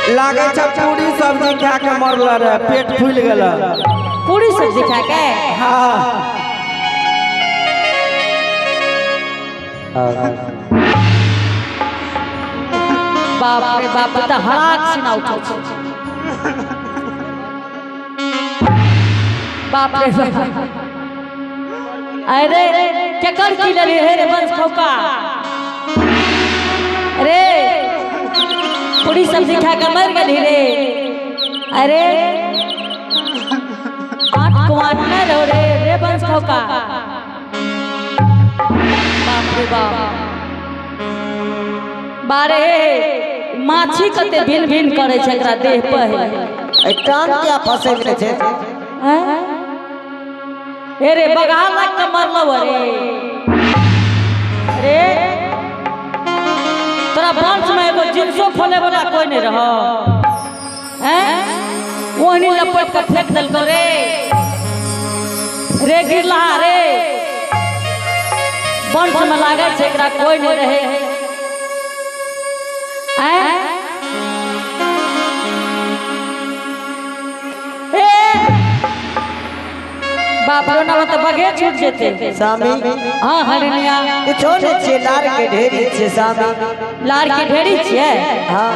लागे छै पूरी सब्जी खा के मरल रहे, पेट फूल गेल। पूरी सब्जी खा के? हाँ। बाप रे बाप, त हराक सीना उठल छै। बाप रे बाप। अरे केकर की लेली हे रे बंस खौका? अरे पूरी सब्जी खा के मर गेली रे। अरे आठ कुआं न रहो रे रे बंस खौका। बाप रे बाप। बारे माछी कते भिन भिन करे छै एकरा देह पर। ए टांग क्या फसैले छै? हैं? ए रे बगहा लाग के मरलौ रे। अरे तोरा वंश में एगो जींसो खोले वाला कोई नहीं रहो। हैं? ओहनी लपट के फेंक देलको रे। रे गिरला रे। वंश में लागे छै एकरा कोई नहीं रहे। हैं? ए बाप रे, ना तो बगे छूट जेते। सामी। हाँ हरिणिया। कुछो नहीं छे, लार के ढेरी छे सामी। लार के ढेरी छे? हाँ।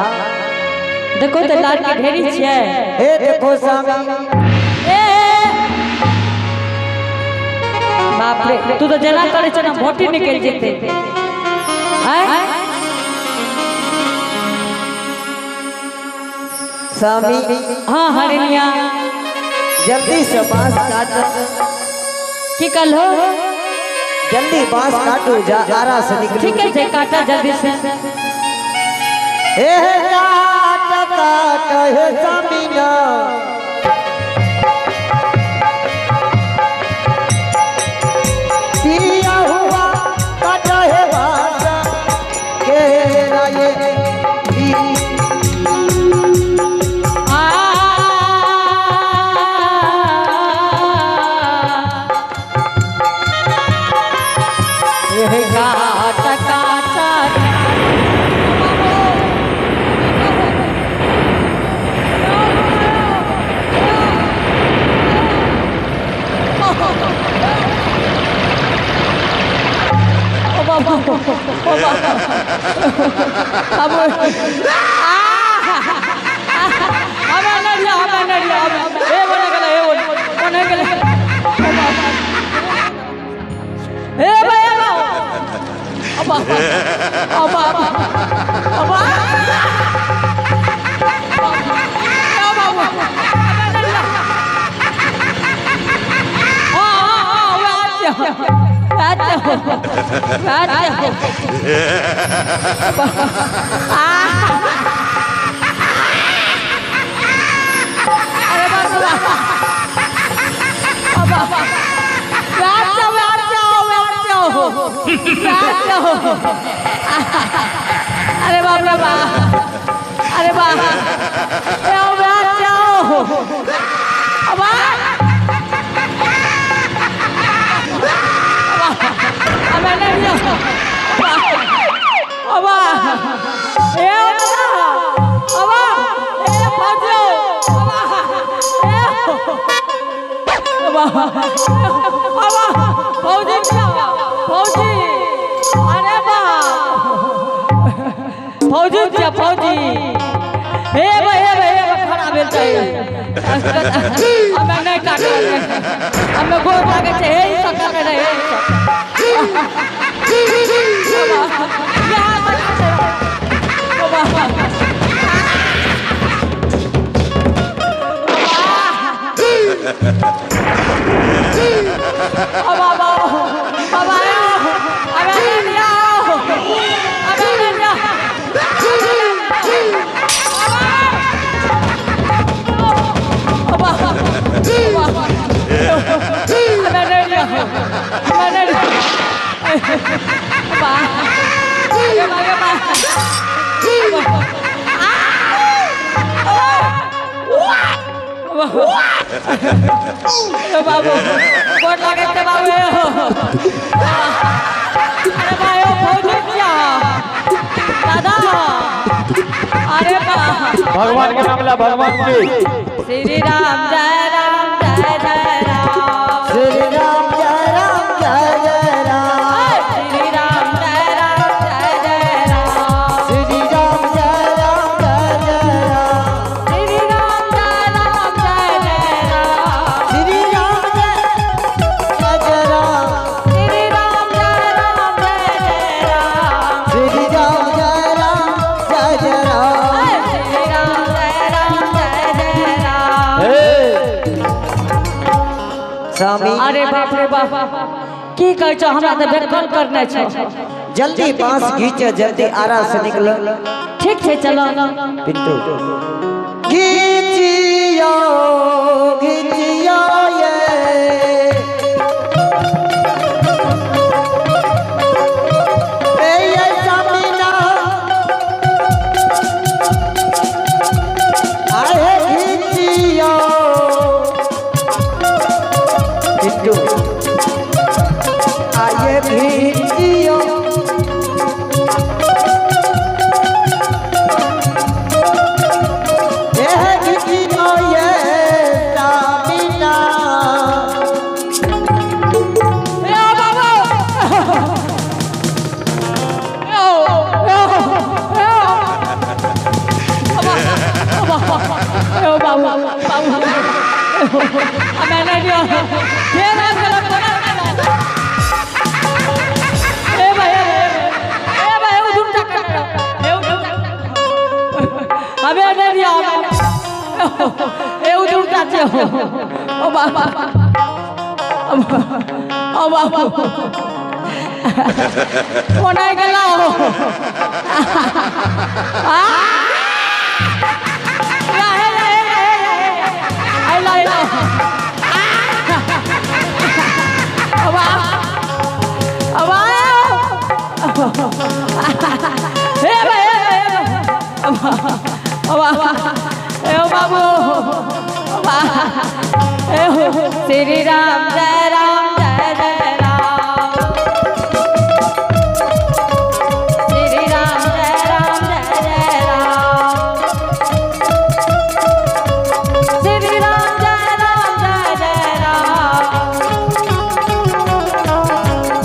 देखो तो लार के ढेरी छे। ए देखो सामी। ए बाप रे, तू तो जना करे छे ना भोटी निकल जेते। हैं? सामी। हाँ हरिणिया। जल्दी से बांस काट। की कहलो? जल्दी बांस काटू, जा आरा से निकलू। ठीक है जे काटा जल्दी से। ए हे काट काट हे सामी ना। पिया हुआ काट हे बांस के राये। अरे बाप रे बाप, अरे बाप, फौजी क्या फौजी हे बा हे बा हे बा खड़ा भेल छै। हमे नहीं काटल, हमे गोर लागे छै, हे ई सब काटे रहे, हे ई सब। यहाँ तक काटे रहे। बाबा। बाबा, बाबा, अबे नहीं आओ, अबे नहीं आओ। बाबू गोर लागे छै बाबू। अरे भाई ओ फौजी क्या दादा, अरे बा भगवान के नाम ला, भगवान के। श्री राम जय राम जय जय राम। श्री राम जय राम जय जय राम। श्री राम जय राम जय जय राम। श्री राम जय राम जय जय राम। श्री राम जय राम जय जय राम। श्री राम जय जय जय राम। श्री राम जय राम जय जय राम। श्री राम जय राम जय जय राम। श्री राम जय राम जय जय राम। स्वामी। अरे बाप रे बाप, की कहै छौ, हमरा तऽ बेकल करने छौ। जल्दी बांस घींचे, जल्दी आरा से निकलो। ठीक छै, चलो। पिंटू घीचियो घीचियो ये ए ये स्वामीना आए घीचियो। पिंटू आए घीचियो। ये घीचियो ये स्वामीना। ए ओ बाबू, ए ओ, ए ओ, ए ओ। ए ओ बाबू, बाबू, हमे नहि दियौ। फेर आबि गेलौ कोना कोना। ए भाई, ए भाई, ए भाई, ओ दुनू टाका करो। ए ओ दुनू टाका। हमे नहि दियौ, हमे। ए ओ दुनू टा छै। ओ बाबा, ओ बाबू, कोना गेलौ? आ लाहे लाहे लाहे लाहे, आइ ला, अबा अबा, हे भाई, हे अबा अबा, ए ओ बाबू, अबा, ए हो। श्री राम जय राम जय जय राम। श्री राम जय राम जय जय राम। श्री राम जय राम जय जय राम।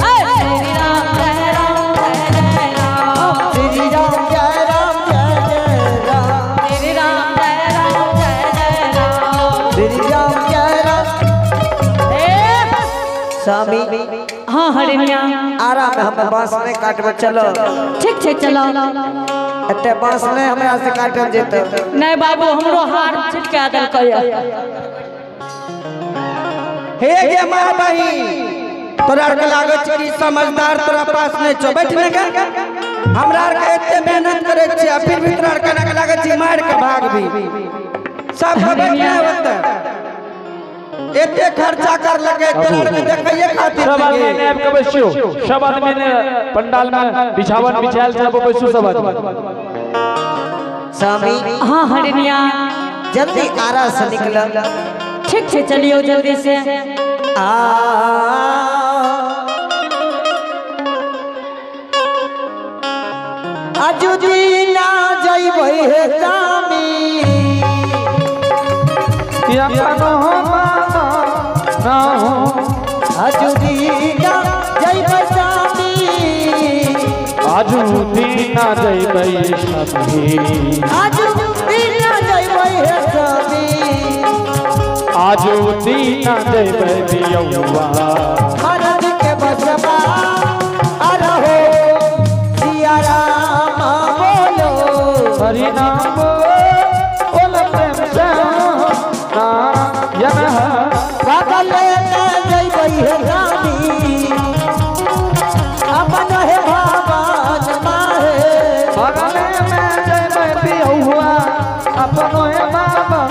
ए श्री राम जय राम जय जय राम। श्री राम जय राम जय जय राम। श्री राम जय राम जय जय राम। श्री राम जय राम। ए स्वामी। हाँ हरिणिया। आरा में हम बांस नहीं काटबे, चलो। ठीक छै, चलो। एते बांस नहीं हमरा से काटल जेतै। नहीं बाबू, हमरो हार छिटका देलकै। हे गे माँ बहिन, तोरा आर के लागै छै कि समझदार तोरा पास नहीं छौ। बैठ ने गे, हमरा आर के एते मेहनत करै छियै आ फिर भी तोरा आर के एना के लागै छै मारि के भागबी। सबके बैठ नहि होतै। एते खर्चा करलकै तोरा आर के देखैये खातिर। सब आदमी ने ने आबि के बैसियो, सब आदमी ने पंडाल में बिछावन बिछायल छै, आबो बैसू सब आदमी। स्वामी। हाँ हरिणिया। जल्दी आरा से निकल। ठीक छै, चलियो जल्दी से। आ अजुदीना जइबै हे स्वामी। अजुदीना जइबै स्वामी। आजू दीना जइबै स्वामी। अजुदीना जइबै हे स्वामी। आजू दीना जइबै बियौआ। मरद के बसबा अरहो सिया राम बोलो। हरि नाम बोल प्रेम से नारायण। बगल में जइबै हे स्वामी, अपन हे भगवान माहे। बगल में जइबै बियौआ, अपनो हे बाबा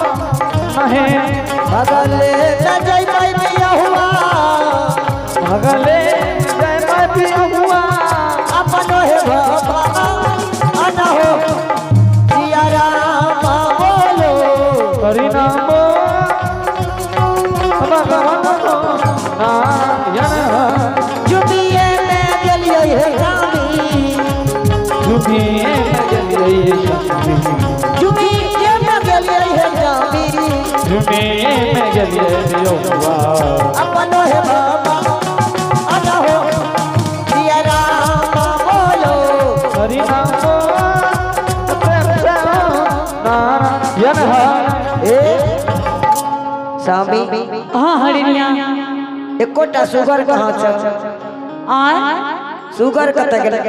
महे। बगल में जइबै बियहुआ। बगले जइबै बियौआ। अपन हे भगवान हो सिया राम बोलो। हरि नाम भगवान नारायण। जुटिए में गेलियै हे स्वामी। जुटिए में गेलियै स्वामी। जुटिए झुमे में गेलिए यौआ। अपनो हे बाबा अदा हो सिया राम बोलो। हरि नाम प्रेम से नारायण हरि। ए स्वामी। हाँ हरिणिया। एकोटा सुगर कहाँ छ? आय? सुगर कतऽ गेलै?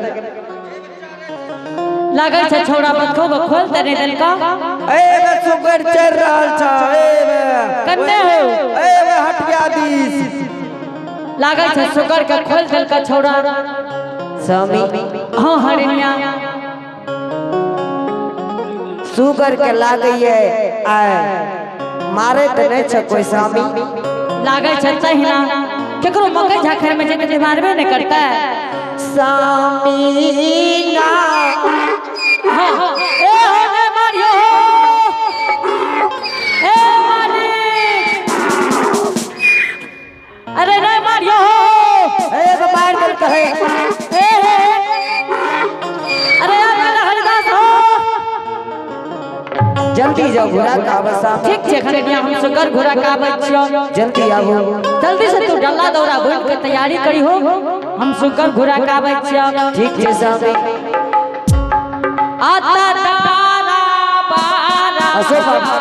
लागै छै छौड़ा बतखो के खोल तऽ नहि देलका। ए बे सुगर चढ़ रहल छ ए बे। कन्ने हो? ए बे हटिया दिस। लागै छै सुगर के खोल देलका छौड़ा। स्वामी। हाँ हरिणिया। सुगर के लागैये आय मारे तऽ नहि छ कोई स्वामी। लागै छै तहिना केकरो मकई झाखर में जेतै मारबे नहि करतै। स्वामी ना। हाँ, हाँ। ए हो ने मारियो हो। ए मालिक। अरे नहीं मारियो हो। ए तो मार देलकै है। ए हे। अरे यार मेरा हरिदास हो। जल्दी जाओ घुरा के आबो स्वामी। ठीक छै खड़िया, हम सुगर घुरा के आबै छियौ। जल्दी आबो। जल्दी से तू डल्ला दौरा बुन के तैयारी करी हो, हम सुगर घुरा के आबै छियौ। ठीक छै स्वामी। आता तारा बारा। अशोक बाबा।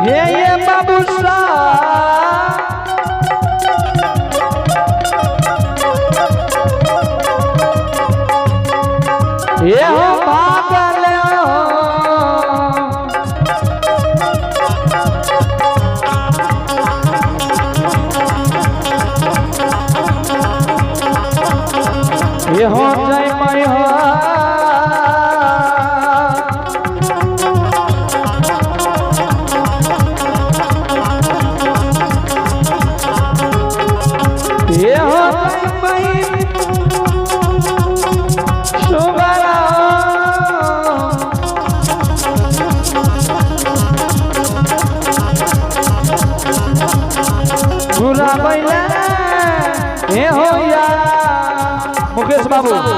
हे ये बाबू साहब। ये हो पागल हो। ये हो जय मई हो। ये हो जय मई सुगरा। गुरा बैला हे हो या मुकेश बाबू। हो।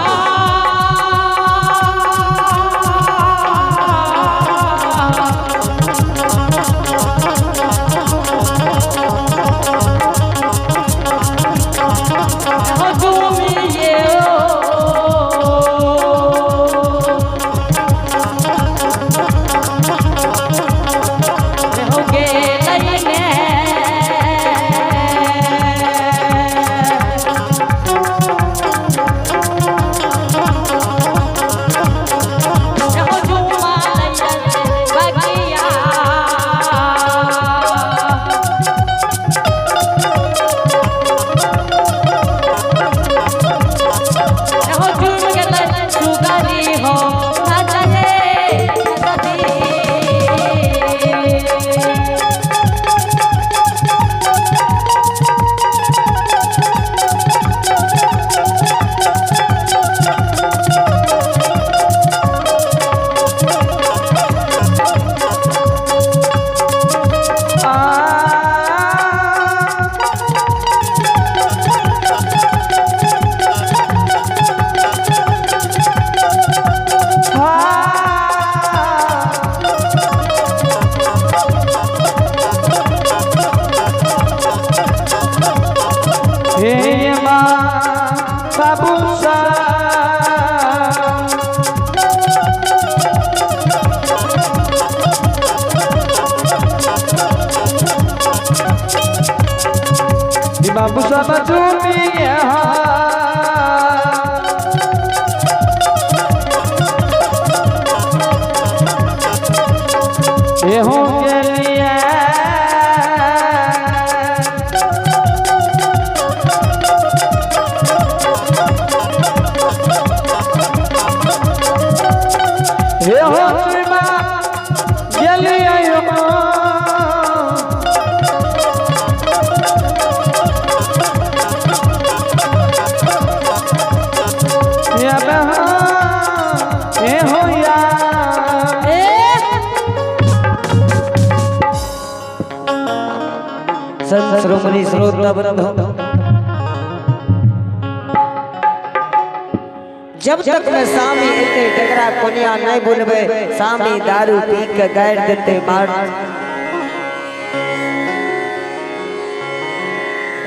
बाबू सब चूमिया। एहो के लिए एहो चुमा गेलिए या बहा एहो या। संत श्रोमणी श्रोता बंधु, जब तक मैं सामी एते डगरा कोनिया नहीं बोलबे, सामी दारू पी के गाड़ देते मार।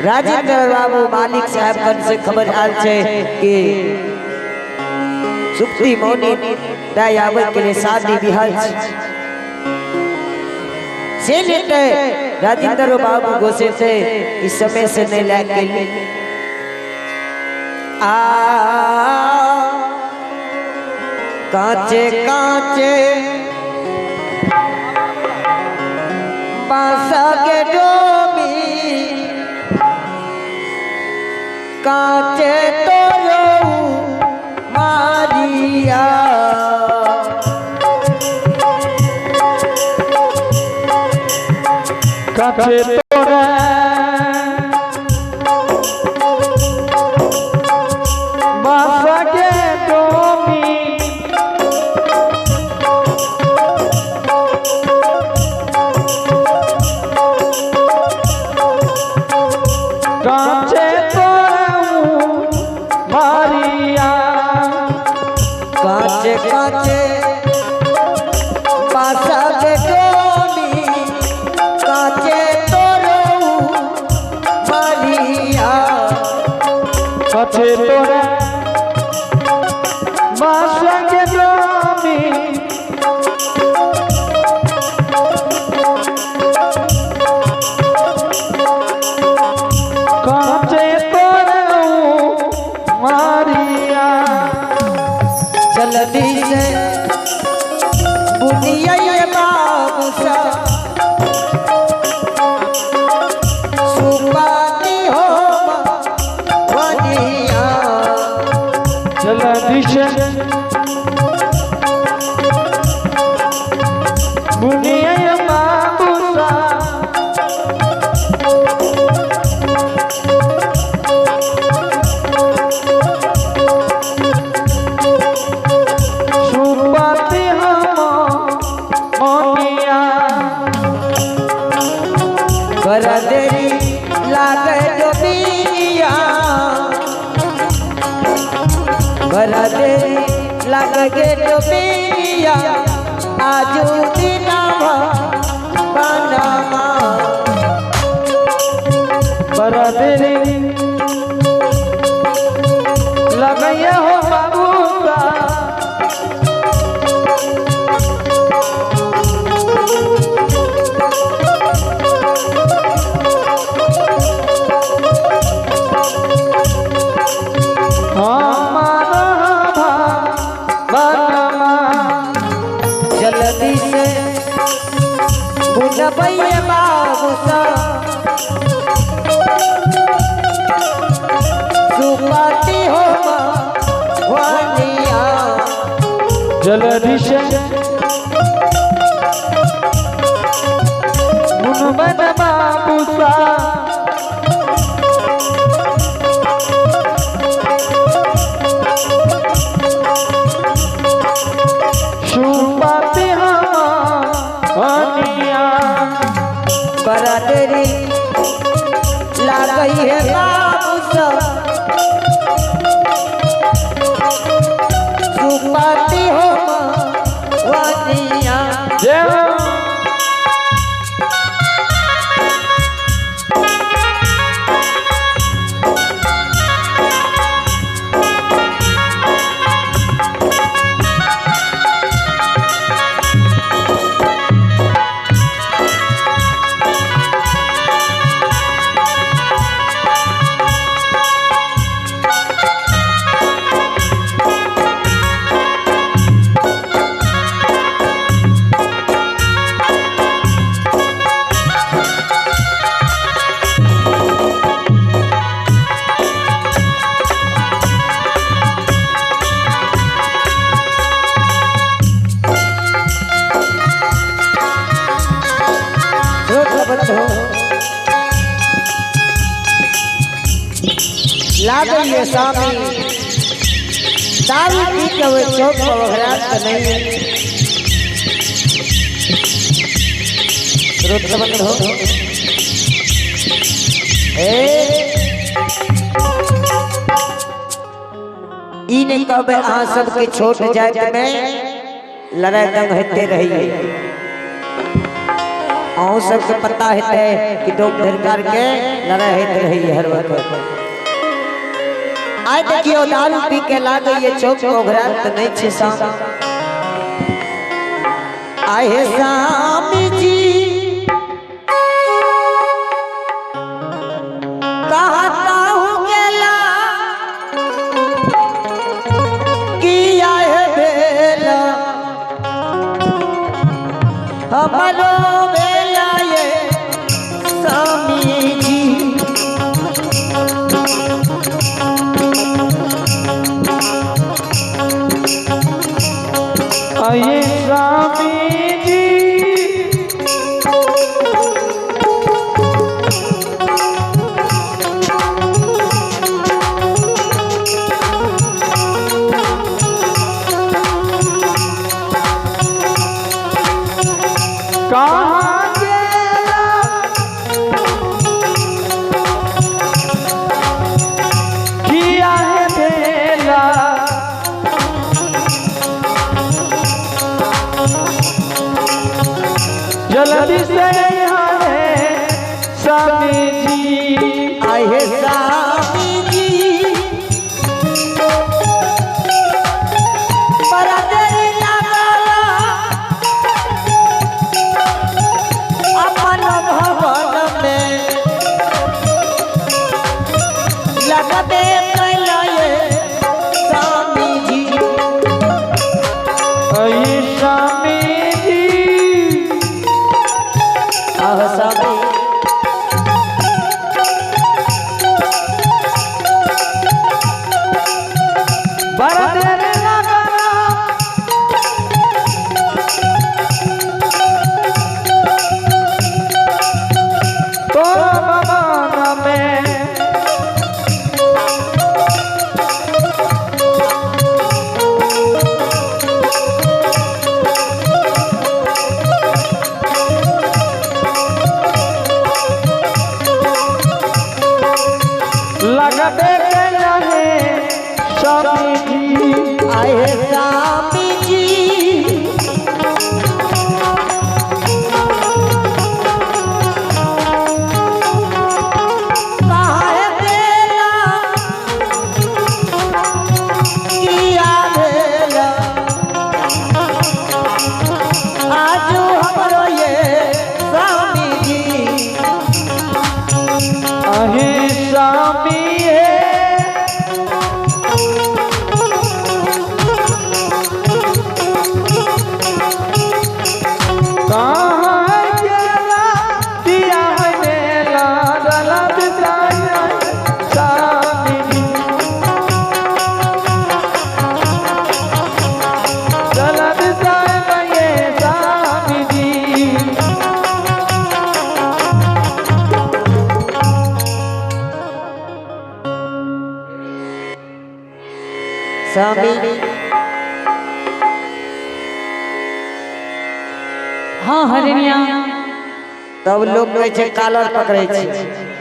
राजेंद्र बाबू मालिक साहब कन से खबर आल छे कि सुक्ति मौनी दाई आवे के लिए शादी बिहार से लेते। राजेंद्र बाबू गोसे से इस समय से नहीं ला के लिए आ कांचे कांचे बांसा के डोमी कांचे तोरो मारिया। काचे तोरे बासा के डोमी काचे तोरे मारिया। कांचे कांचे बांसा के डोमी कांचे तोरो मारिया। काचे तोरे बासा के डोमी काचे तोरे मारिया। जल्दी से बुनिया बाबू सा सुपाती हो वनिया। जल्दी से बुनिया बाबू सा सुपाती हम मोनिया। बड़ा देरी लागे डोबिया, बड़ा देरी लागे डोबिया आजू दिनावा बनावा। बड़ा देरी लगाइए हो बाबू सा हमारा बनमा। जल्दी से बुनबैया बाबू सा सुपाती हो वनिया। जल्दी से मुनबन बाबू सा सुपाती हम मोनिया। बड़ा देरी लागई है बाबू सा सुपाती हो वनिया। जय हो। लागैए स्वामी दारू पी के ओहि चौक पर ओघरायल तऽ नहीं। श्रोत बंधु ए ई नहीं कहबै अहाँ सबके छोट जाति में लड़ाई दंग होते रहिए। अहूँ सबके पता हेतै कि डोम ढेरकार के लड़ाई होते रहिए हर वक्त। आइ देखियो दारू पी के लागैए चौक पर ओघरायल तऽ नहीं छै स्वामी। आइ हे स्वामी जी कहता हूँ गेला कि आए बेला हमरो बेला ये स्वामी जी। आइए स्वामी जी कहाँ गेला किया है भेला जल्दी से यहाँ है स्वामी जी। आए स्वामी जी बड़ा देरी लागल अपन भवन में लगबे कैलये स्वामी जी। आए स्वामी जी आह स्वामी बड़ा देर लागल तो भवन में लगबे कैलहे स्वामी जी। आए स्वामी जी कहाँ गेला किया भेला आजू हमरो ये स्वामी जी। अहे स्वामी हे कहाँ गेला किया भेला गलत स्वामी जी। गलत ये स्वामी जी। स्वामी हाँ हरिणिया तब लोग कहै छै कालर पकड़ै छै,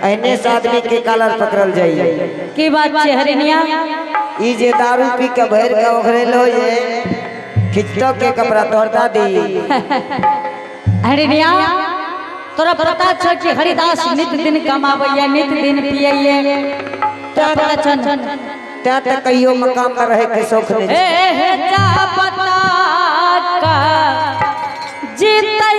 एहने से आदमी के कालर पकड़ल जाइए। की बात छै हरिणिया? ई जे दारू पी के भर के ओघरेलो ये खिचतो के कपड़ा तोहर दादी। हरिणिया तोरा पता छ कि हरिदास नित दिन कमाबैया नित दिन पियैया, तोरा पता छ न? तैं तऽ कहियो मकाम पर रहे के शौक नहीं। ए हे जा पता का जीतै